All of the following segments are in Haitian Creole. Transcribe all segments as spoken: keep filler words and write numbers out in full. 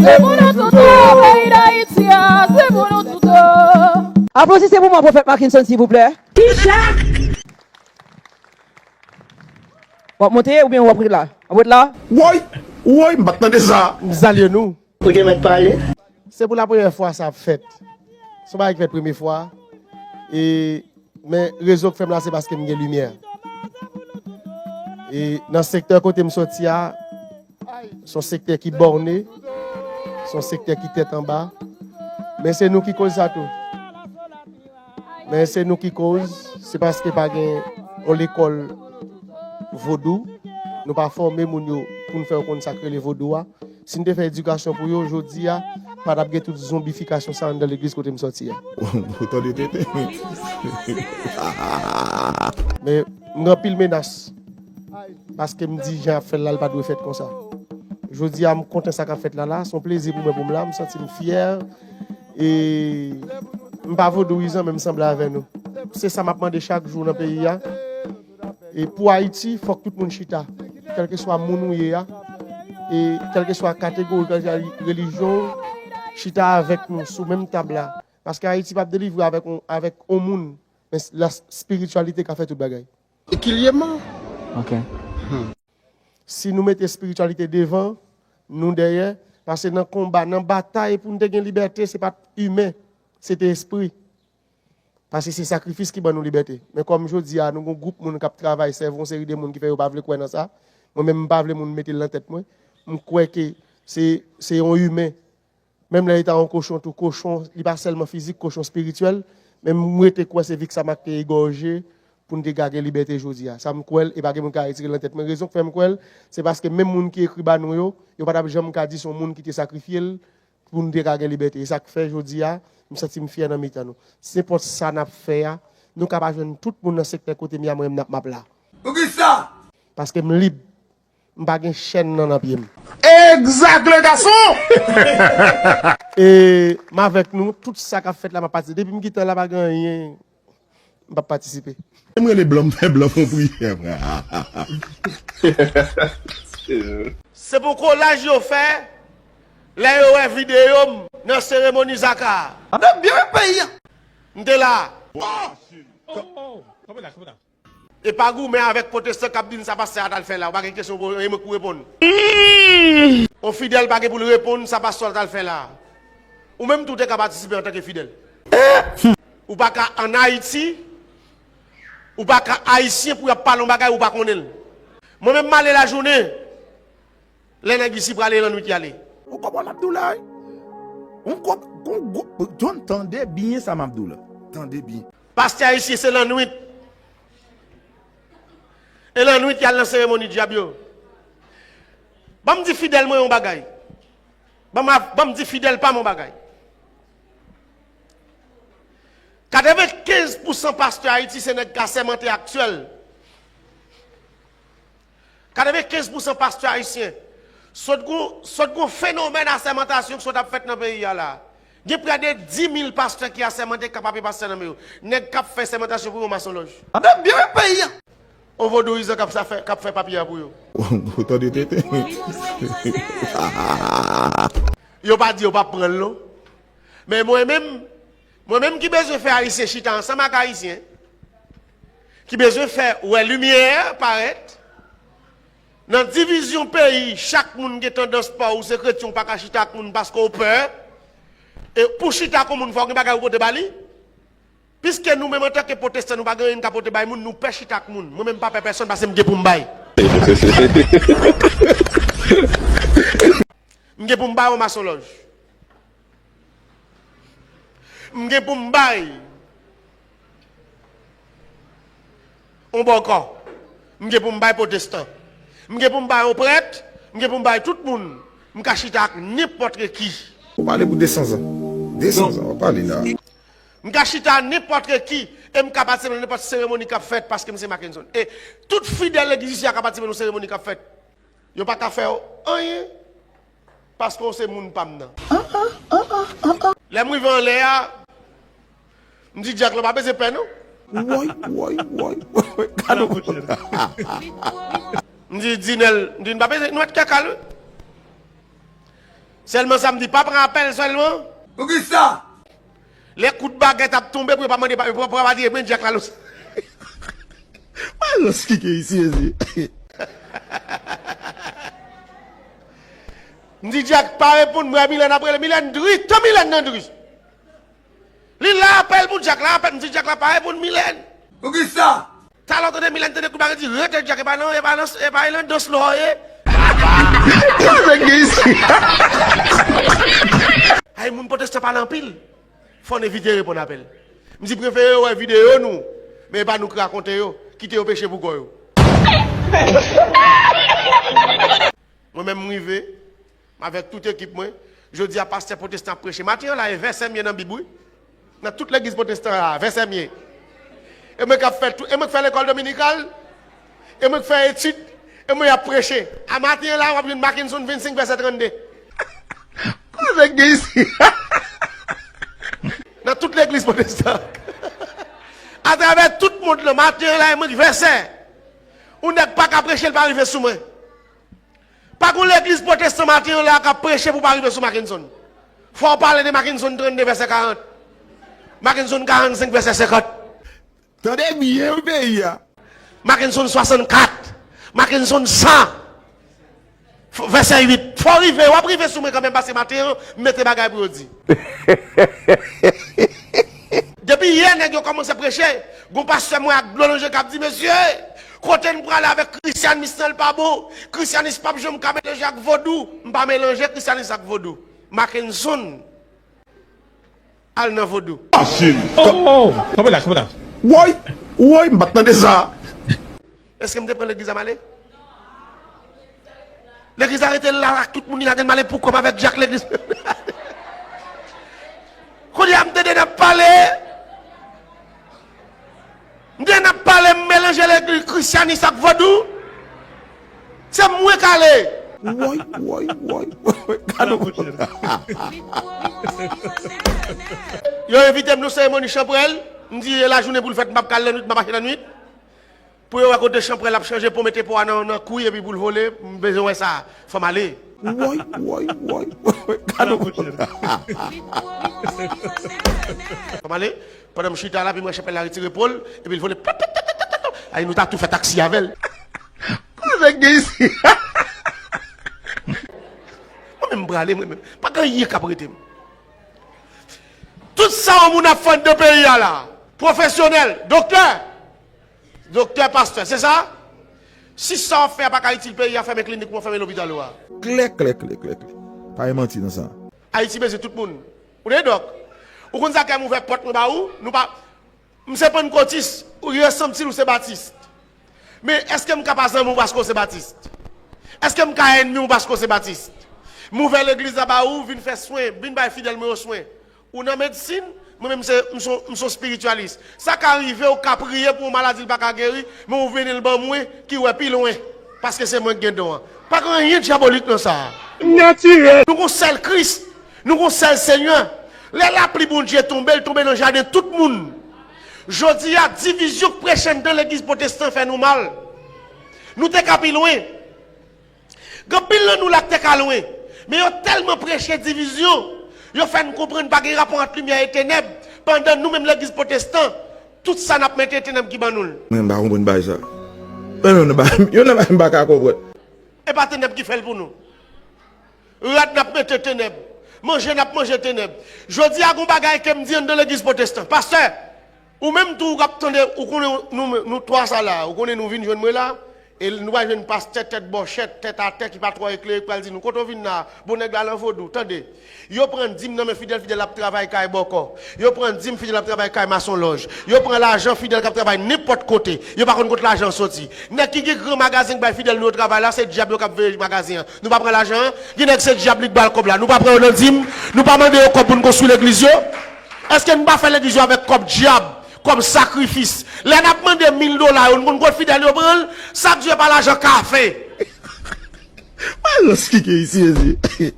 Se pou nou tout, peyi Dayiti a, se pou nou tout. Aplodisez pour moi, Prophète Mackinson, s'il vous plaît. W ap monte oubyen w ap ret la? W ap ret la? Woy! Woy, m pa t tande sa. M salye nou. Ou te mèt pale. Se pou lapremyè fwa sa ap fèt. Se yon bagay ki fèt premye fwa. E, men rezon k fè m la, se paske m gen limyè. E nan sektè kote m soti a, se yon sektè ki bòne, se yon sektè ki tèt anba. Men se nou ki koz sa tou. Men se nou ki koz, se paske pa gen yon lekòl vodou, nou pa fòme moun yo pou n fè yo konn sa k rele vodou a. Si n te fè edikasyon pou yo, jodi a, pa t ap gen tout zonbifikasyon sa anndan legliz kote m soti a. Ou tande tenten. Men m gen anpil menas, paske m di jan y ap fè l la, l pa dwe fèt konsa. Jodi a, m kontan sa k ap fèt la la, se yon plezi pou mwen pou m la, m santi m fyè. E m pa vodouyizan, men m sanble avè nou. Se sa m ap mande chak jou nan peyi a. E pou Ayiti, fòk tout moun chita. Kèlkeswa moun ou ye a, e kèlkeswa kategori, kèlkeswa relijyon ou, chita avèk nou sou menm tab la. Paske Ayiti p ap delivre avèk on, avèk on moun, men la espirityalite ka fè tout bagay. Ekilyeman. Ok. Si nou mete espirityalite devan, nou dèyè, paske nan konba, nan batay pou n te gen libète, se pa t imen, se te espri. Paske se sakrifis ki ban nou libète. Men kòm jodi a, nou gon gwoup moun k ap travay, sèvi yon seri de moun ki fè yo pa vle kwè nan sa. Mwen menm, m pa vle moun mete l nan tèt mwen. M kwè ke se, se yon imen. Menm lè l ta yon kochon tou, kochon, li pa sèlman fizik, kochon espirityèl. Men m rete kwè se Vixama k te egòje pou n te ka gen libète jodi a. Sa m kwè l, e pa gen moun ka retire l nan tèt mwen. Rezon k fè m kwè l, se paske menm moun ki ekri ba nou yo, yo pa t ap janm ka di se yon moun ki te sakrifye l pou n te ka gen libète. E sa k fè jodi a, m santi m fyè nan mitan nou. Nenpòt sa n ap fè a, nou ka pa jwenn tout moun nan sektè kote m ye a, mwen menm n ap, m ap la. Poukisa? Paske m lib. M pa gen chèn nan, nan pye m. Exact, le garçon! E m avèk nou, tout sa k ap fèt la, m ap patisipe. Depi m gentan la, pa gen anyen m p ap patisipe. M rele blan, m fè blan fè yon priyè, frè. Se pou kolaj yo fè lè yo wè videyo m nan seremoni Zaka a. Ap byen peyi a. M te la. E pa goumen avèk pwotestan k ap di n sa pastè a t al fè la. Ou pa gen kesyon pou, e mwen k pou reponn. On fidèl pa gen pou l reponn sa pastè a t al fè la. Ou menm tou te ka patisipe antanke fidèl. Ou pa ka ann Ayiti, ou pa ka ayisyen pou y ap pale yon bagay ou pa konnen l. Mwen menm m ale lajounen, lè nèg isi prale lannwit y ale. Ou konprann m ap di w la, wi. Ou konp-, kon gwo-, John, tande byen sa m ap di w la. Tande byen. Pastè ayisyen se lannwit. E lannwit y al nan seremoni dyab yo. Ban m di fidèl mwen yon bagay. Ban m, ban m di fidèl pa m yon bagay. Katrevenkenz pousan pastè Ayiti se nèg k asèmante aktyèl. Katrevenkenz pousan pastè ayisyen. Sot gon, sot gon fenomèn asèmantasyon k sot ap fèt nan peyi a la. Gen prè de dis mil pastè ki asèmante k ap ape pastè nan men yo. Nèg k ap fè sèmantasyon pou yo masonlòj. Ap byen peyi a. On vodouyizan k ap sa fè, k ap fè papye a pou yo. Ou tande tenten. Yo pa di yo p ap pran l non. Men mwen menm, mwen menm ki bezwen fè ayisyen chita ansanm ak ayisyen, ki bezwen fè wè limyè parèt, nan divizyon peyi, chak moun gen tandans pa ou se kretyen, ou pa ka chita ak moun paske ou pè. E pou chita ak yon moun, fò w gen bagay ou pote ba li. Piske nou menm antanke pwotestan, nou pa gen anyen n ka pote bay moun, nou pè chita ak moun. Mwen menm m pa pè pèsonn paske m gen pou m bay. M gen pou m bay yon masonlòj. M gen pou m bay yon bòkò. M gen pou m bay pwotestan. M gen pou m bay yon prèt. M gen pou m bay tout moun. M ka chita ak nenpòt ki. Ou pale pou de san zan. De san zan, w ap pale la. M ka chita nenpòt ki, e m ka patisipe nan nenpòt seremoni k ap fèt paske m se Mackenson. E tout fidèl legliz isi a ka patisipe nan seremoni k ap fèt. Yo pa ka fè w anyen paske w se moun pa m nan. Lè m rive anlè a, m di dyak la, w pa bezwen pè non. Woy, woy, woy, woy, woy, gade w. M di Dinèl, m di n pa bezwen, nou mèt kè kal wi. Sèlman sa m di, pa pran apèl sèlman. Poukisa? Lè kout bagèt ap tonbe pou yo pa mande, pa, pou yo pa di, "Ebyen, dyak la lòs." Malòs ki gen isi, Jezi. M di, "Dyak, pa reponn mwen, Milèn ap rele." Milèn dri, tan Milèn nan dri. Li la apèl pou dyak la, apèl, m di, "Dyak la pa reponn Milèn." Poukisa? Talè w tande Milèn tande kout bagèt di, "Rete dyak, e pa nan, e pa nan, e pa nan dans lò ye." Sa gen isi. Ay, moun pwotestan pale anpil. Fò n evite reponn apèl. M di prefere yo wè videyo nou, men e pa nou ki rakonte yo. Kite yo peche pou kò yo. Mwen menm m rive, m avèk tout ekip mwen. Jodi a pastè pwotestan ap preche. Maten an la, e vèsè m ye nan Bib wi. Nan tout legliz pwotestan la, vèsè m ye. E mwen k ap fè tout, e mwen k fè lekòl dominikal, e mwen k fè etid, e mwen ap preche. A maten an la, w ap jwenn Mackenson vennsenk vèsè trannde. Koze k gen isi. Nan tout legliz pwotestan. Atravè tout mond lan, maten an la, e mwen k vèsè. Yon nèg pa ka preche, l pa rive sou mwen. Pa gon legliz pwotestan maten an la k ap preche pou pa rive sou Mackenson. Fò w pale de Mackenson trannde vèsè karant. Mackenson karannsenk vèsè senkant. Tande byen wi peyi a. Mackenson swasannkat. Mackenson san. F-, vèsè uit. Fò w rive, w ap rive sou mwen kanmenm, paske maten an, m mete bagay pou yo di. Depi yè, nèg yo kòmanse preche. Gon pastè mwen ak dlo nan je k ap di, "Mesye, kote n prale avèk krisyanis lan, l pa bon. Krisyanis p ap janm ka melanje ak vodou." M pa melanje krisyanis ak vodou. Mackenson al nan vodou. Masin. Oh, oh, oh. Kanpe la, kanpe la. Woy, woy, m pa t tande sa. Èske m te pran legliz la m ale? Legliz la rete la ak tout moun li lage l m ale pou kò m avèk dyak legliz. Kounye a m tande n ap pale. M tande n ap pale, m melanje legliz, krisyanis ak vodou. Se mwen k ale. Woy, woy, woy, woy, woy, gade. Yo envite m nan seremoni chanpwèl. M di, e lajounen pou l fèt, m p ap ka al lannwit, m ap achte lannwit. Pou yo wè kote chanpwèl ap chanje, pou mete po a nan, nan kwi epi pou l vole, m bezwen wè sa. Fò m ale. Woy, woy, woy, woy, woy, gade. Fò m ale. Pandan m chita la, epi m wè chanpwèl la retire po l, epi l vole. Plop, plop, plop, plop, plop. Ay, nou ta tou fè taksi avè l. Koze k gen isi? Mwen menm m prale, mwen menm. Pa gen anyen k ap rete m. Tout sa yon moun ap fè anndan peyi a la, pwofesyonèl, doktè, doktè, pastè, se sa? Si sa w ap fè a pa ka itil peyi a, fèmen klinik ou an, fèmen lopital ou a. Klè, klè, klè, klè, klè. Pa gen manti nan sa. Ayiti bezwen tout moun. Ou tande dòk? Ou konn sa k fè m ouvè pòt mwen ba ou? Nou pa, m se pannkotis, ou yo santi l ou se batis. Men èske m ka pa zanmi w paske w se batis? Èske m ka ènmi w paske w se batis? M ouvè legliz la ba ou, vin fè swen, vin bay fidèl mwen yo swen. Ou nan medsin, mwen menm se, m se, m se yon espiritialis. Sa ka rive w ka priye pou yon maladi l pa ka geri, men ou vini l ban mwen ki wè pi lwen, paske se mwen k gen don an. Pa gen anyen dyabolik nan sa. Natirèl. Nou gon sèl Kris, nou gon sèl Senyè. Lè lapli Bondye tonbe, l tonbe nan jaden tout moun. Jodi a, divizyon k preche anndan legliz pwotestan fè nou mal. Nou te ka pi lwen. Gen anpil nan nou la k te ka lwen, men yo tèlman preche divizyon, yo fè n konprann pa gen rapò ant limyè e tenèb, pandan nou menm legliz pwotestan, tout sa n ap mete e tenèb ki ban nou l. Mwen m pa konprann bagay sa. Mwen menm nan bagay, youn nan bagay m pa ka konprann. E pa tenèb ki fè l pou nou. Rad n ap mete tenèb. Manje n ap manje tenèb. Jodi a gon bagay ke m di anndan legliz pwotestan. Pastè, ou menm tou ou k ap tande, ou konnen nou, nou twa sa la, ou konnen nou vin jwenn mwen la, e nou pral jwenn pastè tèt bòchèt, tèt atè ki pa twò eklere k pral di nou, "Kote w vin la? Bon nèg la nan vodou, tande." Yo pran dim nan men fidèl, fidèl ap travay kay bòkò. Yo pran dim, fidèl ap travay kay masonlòj. Yo pran lajan fidèl k ap travay nenpòt kote. Yo pa konn kot lajan an soti. Nèg ki gen gran magazen k bay fidèl nou yo travay la, se dyab yo k ap veye magazen an. Nou pa pran lajan an? Gen nèg se dyab li k ba l kòb la. Nou pa pran yo nan dim? Nou pa mande yo kòb pou n konstwi legliz yo? Èske n pa fè legliz yo avèk kòb dyab, kòb sakrifis? Lè n ap mande mil dola yo, n konn kot fidèl yo pran l? Sa k dwe pa lajan kafe. Malòs ki gen isi, Jezi.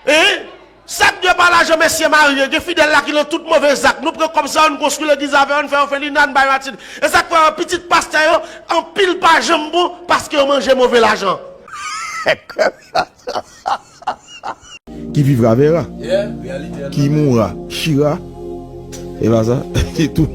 Hein? Sa k dwe pa lajan mesye marye, gen fidèl la ki nan tout move zak. Nou pran kòb sa yo, n konstwi legliz avè yo, n fè ofelina, n bay matin. E sa k fè pitit pastè yo, anpil pa janm bon, paske yo manje move lajan. Kèt. Qui vivra verra. Yeah, reality. Qui mourra chira. E pa sa? E tou.